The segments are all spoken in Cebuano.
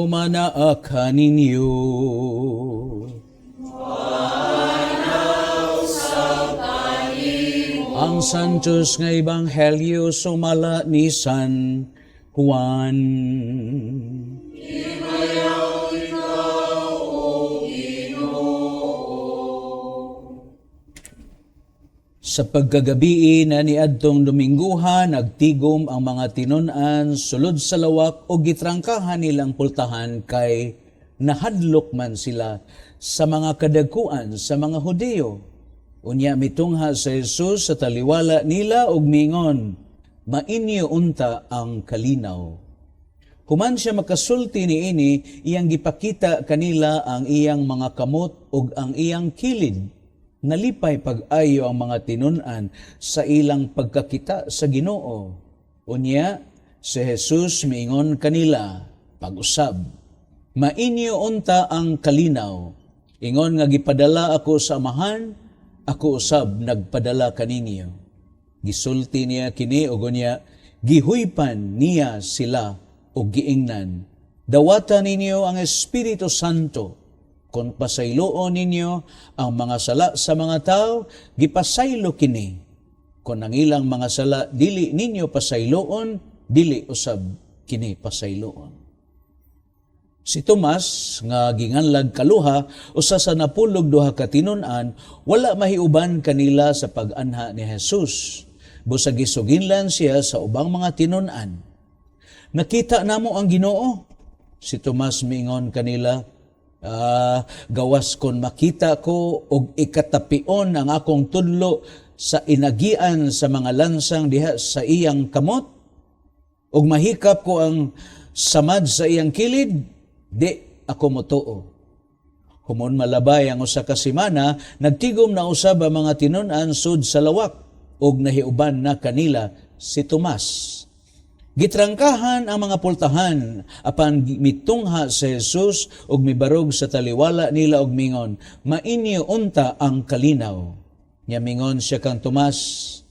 Ginoo manaa kaninyo. Ang Santos nga Ebanghelyo sumala ni San Juan. Sa pagkagabii na niadtong Domingguha, nagtigom ang mga tinun-an sulod sa lawak o gitrangkahan nilang pultahan kay nahadlok man sila sa mga kadagkuan sa mga Hudiyo. Unya mitungha sa Jesus sa taliwala nila og mingon, "Mainyo unta ang kalinaw." Human siya makasulti niini, iyang gipakita kanila ang iyang mga kamot ug ang iyang kilid. Nalipay pag-ayo ang mga tinun-an sa ilang pagkakita sa Ginoo. Unya, si Jesus miingon kanila, pag-usab, "Mainyo unta ang kalinaw. Ingon nga gipadala ako sa Amahan, ako usab nagpadala kaninyo." Gisulti niya kini ug unya gihuypan niya sila ug giingnan, "Dawata ninyo ang Espiritu Santo. Kung pasayloon ninyo ang mga sala sa mga tao, gipasaylo kini. Kung ang ilang mga sala dili ninyo pasayloon, dili usab kini pasayloon." Si Tomas nga ginganlag Kaluha, usa sa 12 ka tinun-an, wala mahiuban kanila sa pag-anha ni Jesus. Busa gisuginlan siya sa ubang mga tinun-an. "Nakita namo ang Ginoo." Si Tomas miingon kanila, "Gawas kon makita ko og ikatapion ang akong tudlo sa inagian sa mga lansang diha sa iyang kamot, ug mahikap ko ang samad sa iyang kilid, di ako motuo." Human malabay ang 1 ka semana, nagtigom na usab ang mga tinun-an sud sa lawak, ug nahiuban na kanila si Tomas. Gitrangkahan ang mga pultahan, apan mitungha si Jesus ug mibarog sa taliwala nila og mingon, "Mainyo unta ang kalinaw." Nya mingon siya kang Tomas,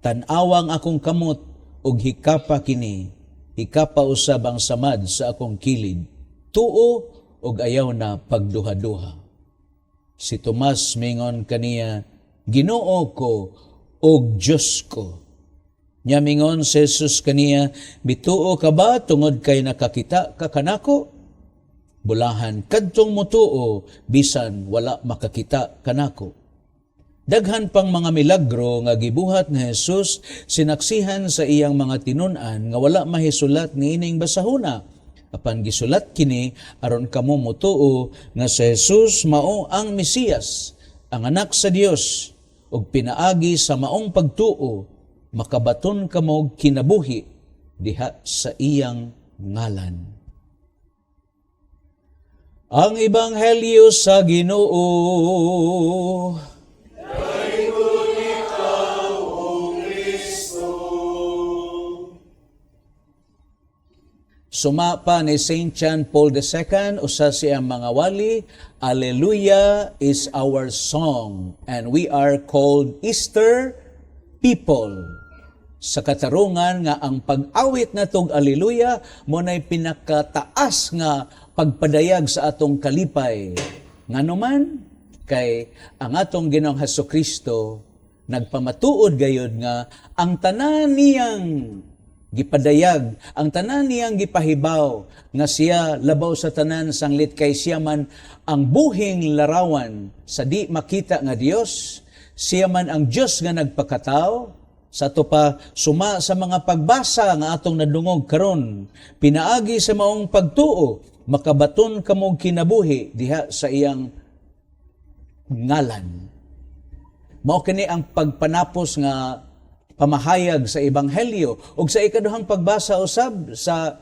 "Tan-awang akong kamot ug hikapa kini, hikapa usab ang samad sa akong kilid. Tuo ug ayaw na pagduha-duha." Si Tomas mingon kaniya, "Ginoo ko ug Dios ko." Nya mingon si Jesus kaniya, "Mituo ka ba tungod kay nakakita ka kanako? Bulahan kadtong mutuo bisan wala makakita kanako." Daghan pang mga milagro nga gibuhat ni Jesus sinaksihan sa iyang mga tinun-an nga wala mahisulat niining basahuna. Apan gisulat kini aron kamo motuo nga si Jesus mao ang Mesiyas, ang anak sa Dios, ug pinaagi sa maong pagtuo makabaton kamo og kinabuhi diha sa iyang ngalan. Ang Ebanghelyo sa Ginoo. Suma pa ni Saint John Paul II, usa siyang mga wali, "Alleluia is our song and we are called Easter people." Sa katarungan nga ang pag-awit natong Alleluia mao nay pinakataas nga pagpadayag sa atong kalipay. Ngano man kay ang atong Ginoong Hesus Kristo nagpamatuod gayod nga ang tanan niyang gipadayag, ang tanan niyang gipahibaw nga siya labaw sa tanan sanglit kay siya man ang buhing larawan sa di makita nga Dios, siya man ang Dios nga nagpakatao. Sa ato pa, suma sa mga pagbasa nga atong nadungog karon, pinaagi sa maong pagtuo makabaton kamog kinabuhi diha sa iyang ngalan. Mao kini ang pagpanapos nga pamahayag sa Ebanghelyo. Ug sa ikaduhang pagbasa usab sa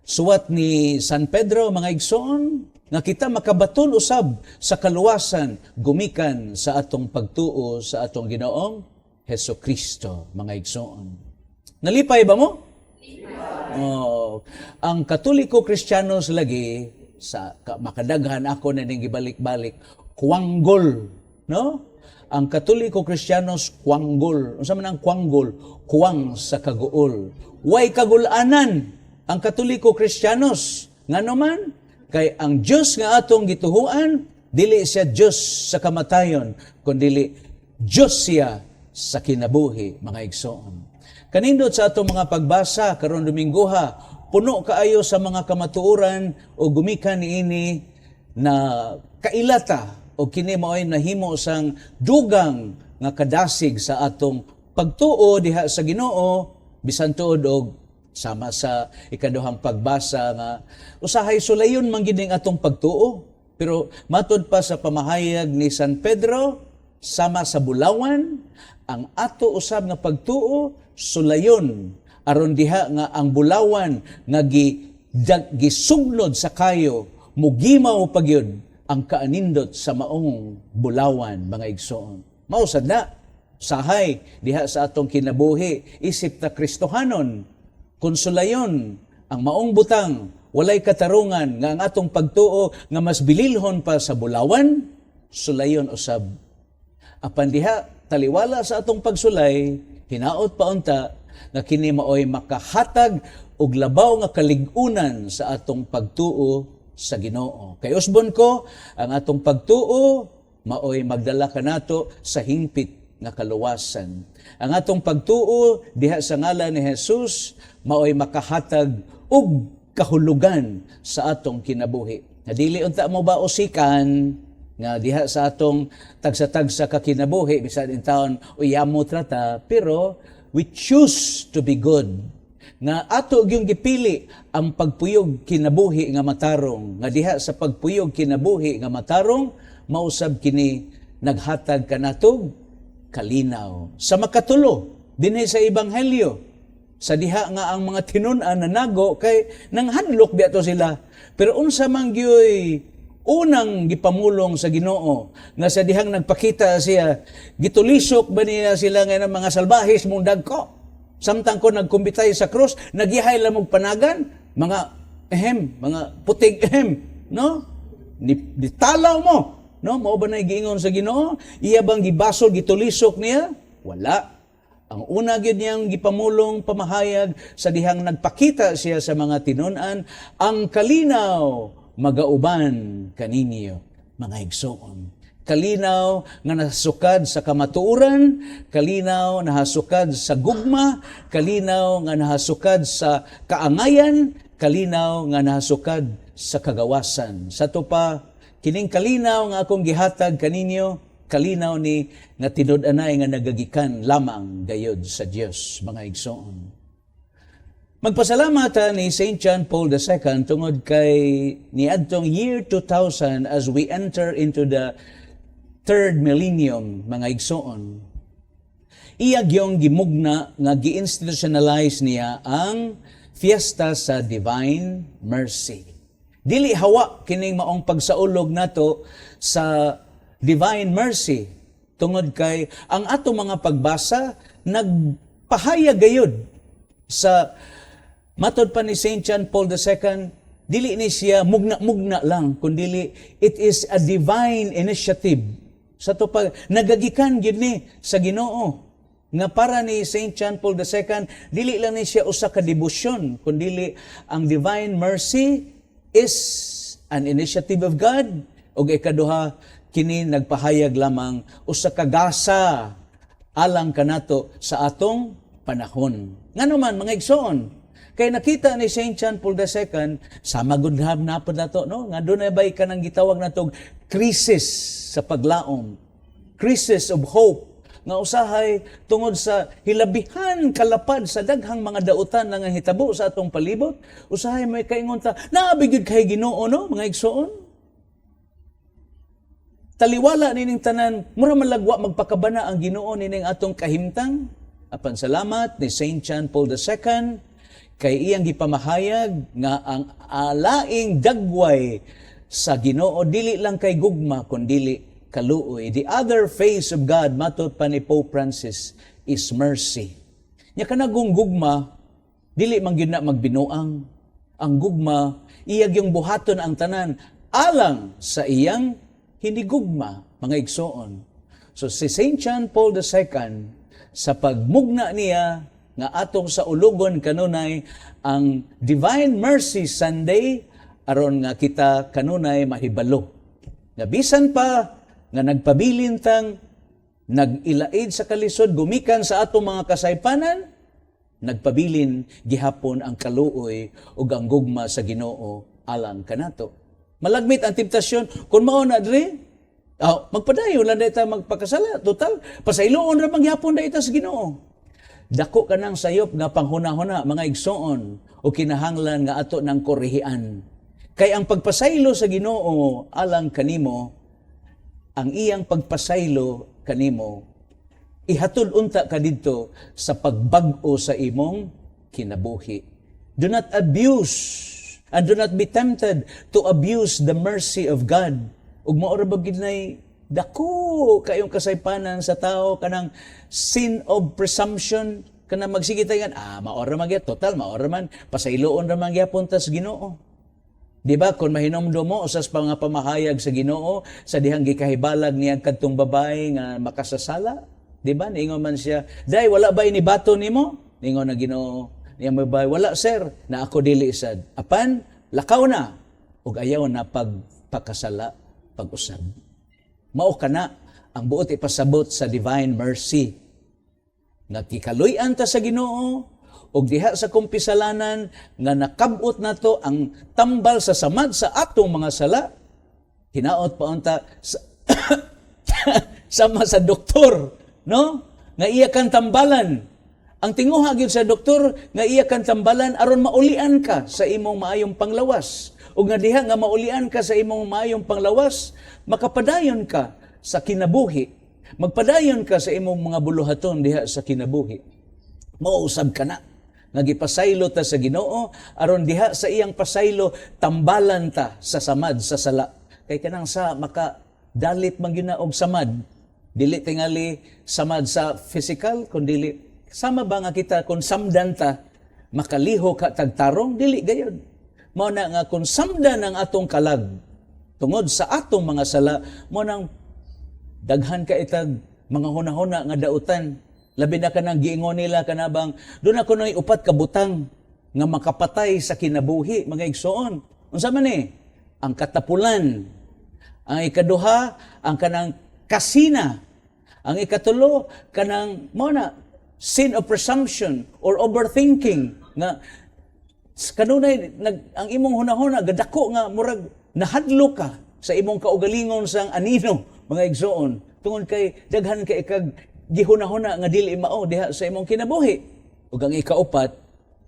suwat ni San Pedro, mga igsoon, nga kita makabaton usab sa kaluwasan gumikan sa atong pagtuo sa atong Ginoong Hesus Kristo, mga igsoon. Nalipay ba mo? Oh, ang Katoliko Kristiyanos lagi sa makadaghan ako na ning gibalik-balik, kuwanggol, no? Ang Katoliko Kristiyanos kuwanggol. Unsa man ang kuwanggol? Kuwang sa kaguol. Way kagulanan ang Katoliko Kristiyanos. Ngano man, kay ang Dios nga atong gituhuan, dili siya Dios sa kamatayon, kundili Dios siya sa kinabuhi, mga igsoon. Kanindot sa atong mga pagbasa karon Dominggoha, puno kaayo sa mga kamatuoran o gumikan niini na kailata o kini mao'y nahimo sang dugang nga kadasig sa atong pagtuo diha sa Ginoo, bisan tuod og sama sa ikaduhang pagbasa nga usahay sulayon man gid ning atong pagtuo, pero matud pa sa pamahayag ni San Pedro, sama sa bulawan ang ato usab nga pagtuo, sulayon aron diha nga ang bulawan nga gisugnod sa kayo, mugimaw pagyud ang kaanindot sa maong bulawan, mga igsoon. Mao sad na sahay diha sa atong kinabuhi isip ta Kristohanon, kung sulayon ang maong butang, walay katarungan nga ang atong pagtuo nga mas bililhon pa sa bulawan, sulayon usab. Apan diha taliwala sa atong pagsulay, hinaot pa unta nga kini maoy makahatag og labaw nga kalig-unan sa atong pagtuo sa Ginoo. Kay usbon ko, ang atong pagtuo maoy magdala kanato sa hingpit nga kaluwasan. Ang atong pagtuo diha sa ngalan ni Jesus maoy makahatag og kahulugan sa atong kinabuhi. Na dili unta mo ba usikan nga diha sa atong tagsa-tagsa ka kinabuhi, bisan in taon uyamo trata, pero we choose to be good, nga ato gyung gipili ang pagpuyog kinabuhi nga matarong, nga diha sa pagpuyog kinabuhi nga matarong, mausab kini naghatag kanatog kalinaw. Sa makatulo dinhi sa Ebanghelyo, sa diha nga ang mga tinun-an nanago kay nanghadlok biya to sila, pero unsa man gyoy unang gipamulong sa Ginoo nga sa dihang nagpakita siya? Gitulisok ba niya sila nga ng mga salbahis mong dagko? Samtang ko nagkumbitay sa krus, nagihay lang og panagan, mga ehem, mga putig ehem, no? Ni, ditalaw mo, no? Mao ba na giingon sa Ginoo? Iya bang gibasol, gitulisok niya? Wala. Ang una gyud niyang gipamulong pamahayag sa dihang nagpakita siya sa mga tinun-an, "Ang kalinaw magauban kaninyo, mga igsoon." Kalinaw nga nasukad sa kamatuoran, kalinaw nahasukad sa gugma, kalinaw nga nahasukad sa kaangayan, kalinaw nga nahasukad sa kagawasan. Sa to pa, kining kalinaw nga akong gihatag kaninyo, kalinaw ni nga tinud-anay nga nagagikan lamang gayod sa Dios, mga igsoon. Magpasalamat ta ni St. John Paul II tungod kay niadtong year 2000, as we enter into the third millennium, mga igsoon. Iya gyong gimugna nga gi-institutionalize niya ang fiesta sa Divine Mercy. Dili hawa kining maong pagsaulog nato sa Divine Mercy tungod kay ang ato mga pagbasa nagpahayag gayud sa, matod pa ni St. John Paul II, dili ni siya mugna-mugna lang, kundili it is a divine initiative. Sa to pa, nagagikan gyud ni sa Ginoo. Nga para ni St. John Paul II, dili lang ni siya usa ka debosyon, kundili ang Divine Mercy is an initiative of God ug ikaduha, kini nagpahayag lamang usa ka gasa alang kanato sa atong panahon. Ngano man, mga igsoon, kay nakita ni St. John Paul II, sa magudham na po nato, no? Nga doon na ba'y kanang gitawag natog crisis sa paglaom, crisis of hope, nga usahay tungod sa hilabihan kalapad sa daghang mga dautan nga hitabo sa atong palibot, usahay may kaingon ta, naa gyud kay Ginoo, no, mga igsoon? Taliwala nining tanan, mura man lagwa magpakabana ang Ginoo nining atong kahimtang. Apan salamat ni St. John Paul II kay iyang gipamahayag nga ang alaing dagway sa Ginoo dili lang kay gugma kundili kaluoy. The other face of God, matod pa ni Pope Francis, is mercy. Nya kanagong gugma, dili man gyud na magbinuang. Ang gugma, iya gyung buhaton ang tanan alang sa iyang hinigugma, mga igsoon. So si St. John Paul II, sa pagmugna niya nga atong sa ulugon kanunay ang Divine Mercy Sunday, Aron nga kita kanunay mahibalo nga bisan pa nga nagpabilin tang nag-ilaid sa kalisod gumikan sa atong mga kasaypanan, nagpabilin gihapon ang kaluoy ug ang gugma sa Ginoo alang kanato. Malagmit ang temptasyon kung mao na dre, magpadayon lang ta magpakasala, total pasayloon ra man gihapon da ita sa Ginoo. Dako kanang sayop nga panghuna-huna, mga igsoon, o kinahanglan nga ato nang korehian. Kay ang pagpasaylo sa Ginoo alang kanimo, ang iyang pagpasaylo kanimo, ihatod unta ka didto sa pagbag-o sa imong kinabuhi. Do not abuse and do not be tempted to abuse the mercy of God. Ug mao ra ba gid nay dako kayong kasaypanan sa tao, kanang sin of presumption, kanang magsige tayo, mao ra man gyud, total mao ra man, pasayloon ra man gyapon ta sa Ginoo. Di ba, kung mahinomdom mo usas pa nga pamahayag sa Ginoo sa dihang gikahibalag niya kadtong babae nga makasasala, di ba? Niingon man siya, "Day, wala ba ini bato nimo?" Niingon na Ginoo niya babae, "Wala, sir, na ako dili sad. Apan lakaw na ug ayaw na pagpakasala pag-usab." Mao kana ang buot ipasabot sa divine mercy nga kikaluy-an ta sa Ginoo ug diha sa kumpisalanan nga nakabot nato ang tambal sa samad sa atong mga sala. Hinaot pa unta sa, sama sa doktor, no, nga iya kang tambalan. Ang tinguha gyud sa doktor nga iya kang tambalan aron maulian ka sa imong maayong panglawas, ug nga diha nga maulian ka sa imong maayong panglawas, makapadayon ka sa kinabuhi, magpadayon ka sa imong mga buluhaton diha sa kinabuhi. Mausab ka na nga gipasaylo ta sa Ginoo aron diha sa iyang pasaylo tambalan ta sa samad sa sala. Kay kanang sa maka dalit man gyud na og samad, dili tingali samad sa physical, kundi sama ba nga kita kung samdan ta, makaliho ka tagtarong, dili gayod. Mao na nga kung samdan ang atong kalag tungod sa atong mga sala, mao nang daghan ka itag mga hunahuna nga dautan. Labi na kanang giingon nila kanabang doon ako noy upat ka butang nga makapatay sa kinabuhi, mga igsoon. Unsa man ni? Ang katapulan. Ang ikaduha, ang kanang kasina. Ang ikatulo, kanang mao na sin of presumption or overthinking nga kanunay ang imong hunahuna gadako nga murag nahadlok ka sa imong kaugalingon sang anino, mga igsoon, tungod kay daghan kay kag gihunahuna nga dili mao diha sa imong kinabuhi. Ug ang ikaupat,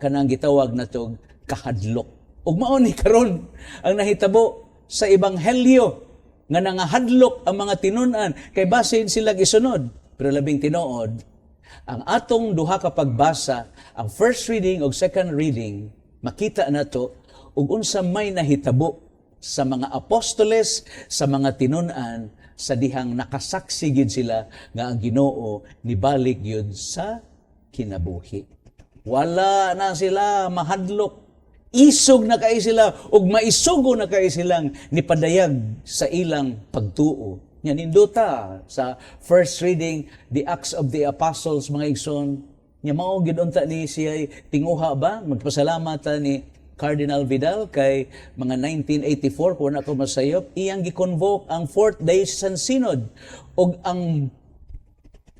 kanang gitawag natog kahadlok. Ug mao ni karon ang nahitabo sa ebanghelyo nga nangahadlok ang mga tinun-an kay basin sila gisunod. Pero labing tinuod, ang atong duha ka pagbasa, ang first reading ug second reading, makita nato ug unsa may nahitabo sa mga apostoles, sa mga tinun-an, sa dihang nakasaksi gyud sila nga ang Ginoo nibalik gyud sa kinabuhi. Wala na sila mahadlok. Isog na kay sila ug maisugo na kay silang nipadayag sa ilang pagtuo. Nya nindota sa first reading, the Acts of the Apostles, mga igsoon. Nya mao gid unta ni siya tinguha ba? Magpasalamat ta ni Cardinal Vidal kay mga 1984, kung ako masayop, iyang gi-convoke ang Fourth Diocesan Synod ug ang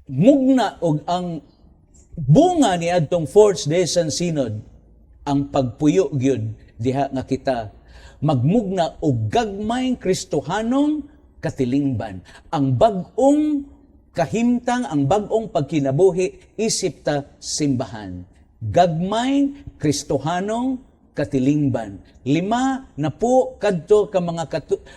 mugna ug ang bunga ni adtong Fourth Diocesan Synod, ang pagpuyo gyud diha nga kita magmugna og gagmayng Kristohanong katilingban, ang bag-ong kahimtang, ang bag-ong pagkinabuhi isip ta simbahan, gagmayng Kristohanong katilingban. Lima na po kadto ka mga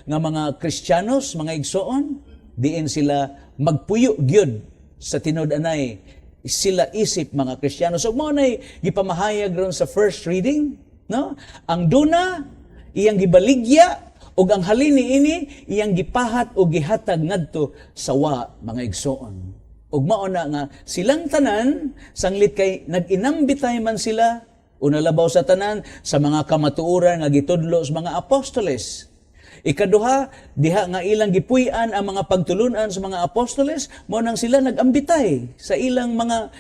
nga mga Kristiyanos, mga igsoon, diin sila magpuyo gyud sa tinud-anay sila isip mga Kristiyano. So mao nay gipamahayag ron sa first reading, no? Ang duna iyang gibaligya ug ang halin niini iyang gipahat o gihatag ngadto sa wa, mga igsoon. Ug mao na nga silang tanan, sanglit kay nag-inambitay man sila, una labaw sa tanan sa mga kamatuoran nga gitudlo sa mga apostoles. Ikaduha, diha nga ilang gipuy-an ang mga pagtulunan sa mga apostoles, mao nang sila nag-ambitay sa ilang mga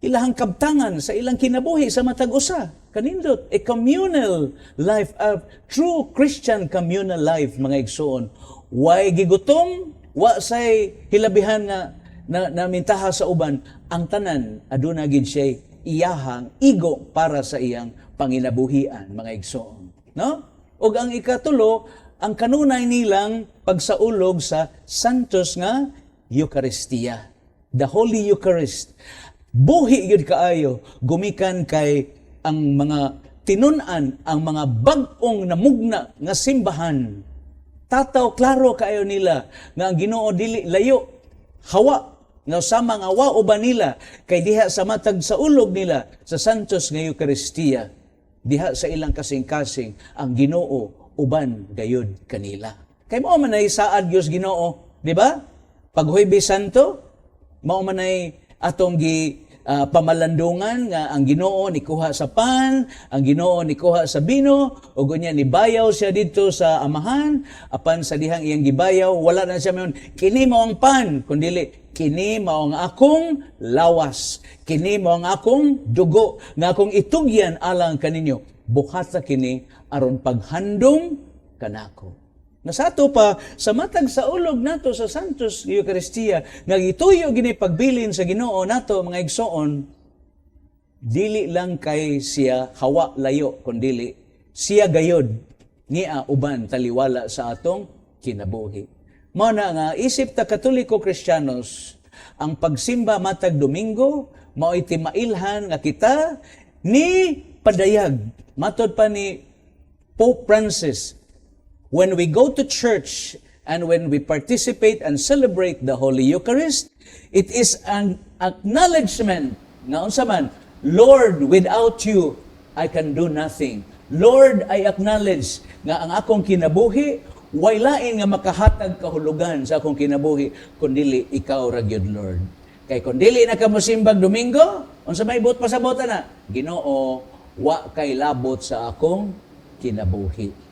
Ilahang kabtangan sa ilang kinabuhi sa matag usa. Kanindot, a communal life, a true Christian communal life, mga igsoon. Way gigutom, wa say hilabihan nga na mintaha sa uban, ang tanan aduna gid siya iyahang igo para sa iyang panginabuhian, mga igsoon. No? Ug ang ikatulo, ang kanunay nilang pagsaulog sa Santos nga Eucharistia. The Holy Eucharist. Buhi gyud kaayo gumikan kay ang mga tinun-an, ang mga bag-ong namugna nga simbahan. Tataw klaro kaayo nila nga ang Ginoo dili layo, hawa nga sama nga wa uban nila kay diha sa matag sa ulog nila sa Santos nga Eucharistia, diha sa ilang kasing-kasing, ang Ginoo uban gayud kanila. Kay mao man ay saad Dios Ginoo, di ba? Pag Huwebes Santo, mao man ay atong gi pamalandungan nga ang Ginoo nikuha sa pan, ang Ginoo nikuha sa bino, ug unya nibayaw siya didto sa Amahan. Apan sa dihang iyang gibayaw, wala na siya mayon, "Kini mao ang pan," kundili, "Kini mao ang akong lawas, kini mao ang akong dugo nga akong itugyan alang kaninyo. Buhata kini aron paghandom kanako." Nga sa ato pa, sa matag sa ulog nato sa Santos Eucharistia, nga gituyo gini pagbilin sa Ginoo nato, mga igsoon, dili lang kay siya hawa layo, kundili siya gayod niya uban taliwala sa atong kinabuhi. Mao na nga isip ta Katoliko Kristiyanos, ang pagsimba matag Domingo mao'y timailhan nga kita ni padayag. Matod pa ni Pope Francis, when we go to church and when we participate and celebrate the Holy Eucharist, it is an acknowledgement nga unsa man, "Lord, without you, I can do nothing. Lord, I acknowledge nga ang akong kinabuhi, way lain nga makahatag kahulugan sa akong kinabuhi, kundili ikaw ra gyud, Lord." Kay kung dili na ka mosimbag Domingo, unsa may buot pasabot na? Ginoo, wa kay labot sa akong kinabuhi.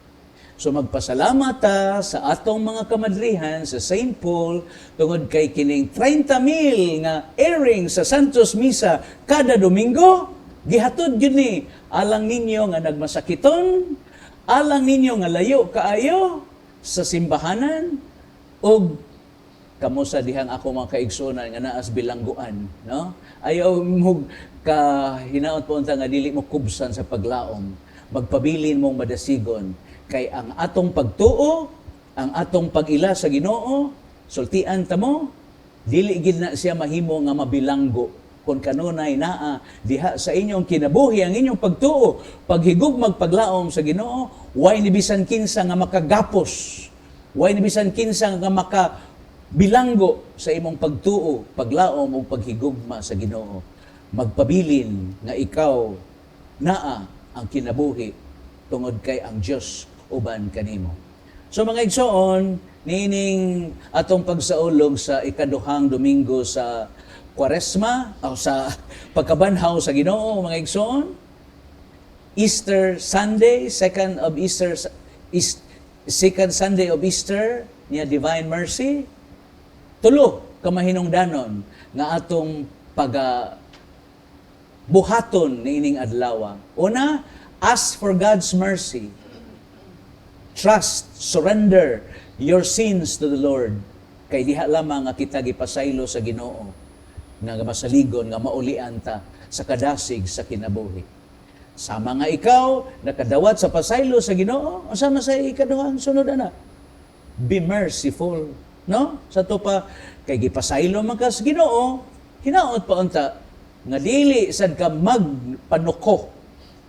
So magpasalamat ta sa atong mga kamadrihan sa St. Paul tungod kay kining 30 mil nga airing sa Santos Misa kada Domingo, gihatod gyud ni alang ninyo nga nagmasakiton, alang ninyo nga layo kaayo sa simbahanan, ug kamo sa dihang ako mga kaigsunan nga naas bilangguan, no? Ayaw mo ka hinaot po unta nga dili mo kubsan sa paglaom. Magpabilin mong madasigon kay ang atong pagtuo, ang atong pag-ila sa Ginoo, sultian ta mo, dili gid na siya mahimo nga mabilanggo kung kanunay naa diha sa inyong kinabuhi ang inyong pagtuo, paghigugmag, paglaom sa Ginoo. Way ni bisan kinsa nga makagapos, way ni bisan kinsa nga maka bilanggo sa imong pagtuo, paglaom ug paghigugma sa Ginoo. Magpabilin nga ikaw naa ang kinabuhi tungod kay ang Dios uban kanimo. So mga igsoon, niining atong pagsaulog sa ikaduhang Domingo sa Kwaresma o sa pagkabanhaw sa Ginoo, mga igsoon, Easter Sunday, second of Easter is second Sunday of Easter niya, Divine Mercy, tulo ka mahinungdanon nga atong paga buhaton niining adlaw. Una, ask for God's mercy. Trust, surrender your sins to the Lord. Kay diha lamang nga kita gipasaylo sa Ginoo nga masaligon nga maulian ta sa kadasig sa kinabuhi. Sama nga ikaw nakadawat sa pasaylo sa Ginoo, unsa man sa ikaduhang sunod ana? Be merciful, no? Sa to pa kay gipasaylo man ka sa Ginoo, hinaot pa unta nga dili sad ka magpanuko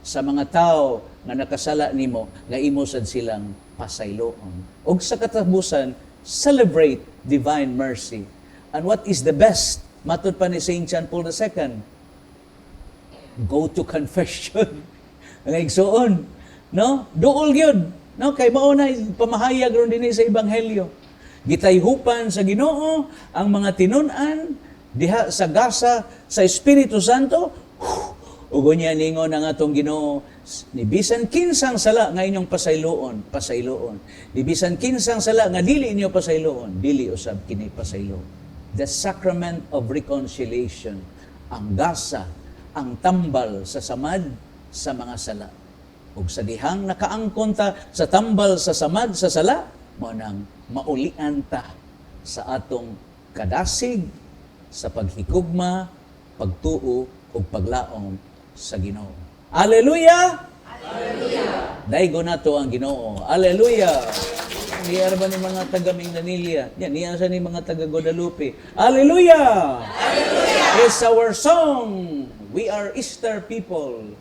sa mga tao nga nakasala nimo nga imo sad silang pasayloon. Og sa katapusan, celebrate divine mercy. And what is the best? Matod pa ni St. John Paul II, go to confession. Mga igsoon, no? Duol gyud, no? Kay mao na pamahayag ron dinhi sa Ebanghelyo. Gitayhupan sa Ginoo ang mga tinun-an diha sa gasa sa Espiritu Santo. Ug unya ningon ang atong Ginoo, "Ni bisan kinsang sala nga inyong pasayloon, pasayloon. Ni bisan kinsang sala nga dili inyo pasayloon, dili usab kini pasayloon." The sacrament of reconciliation, ang gasa Ang tambal sa samad sa mga sala. Ug sa dihang nakaangkon ta sa tambal sa samad sa sala, mao nang maulian ta sa atong kadasig sa paghikugma, pagtuo ug paglaom sa Ginoo. Hallelujah! Hallelujah! Daygon nato ang Ginoo. Hallelujah! Niya ba ni mga taga Minglanilla? Yan, niya sa ni mga taga Guadalupe. Hallelujah! Hallelujah! It's our song. We are Easter people.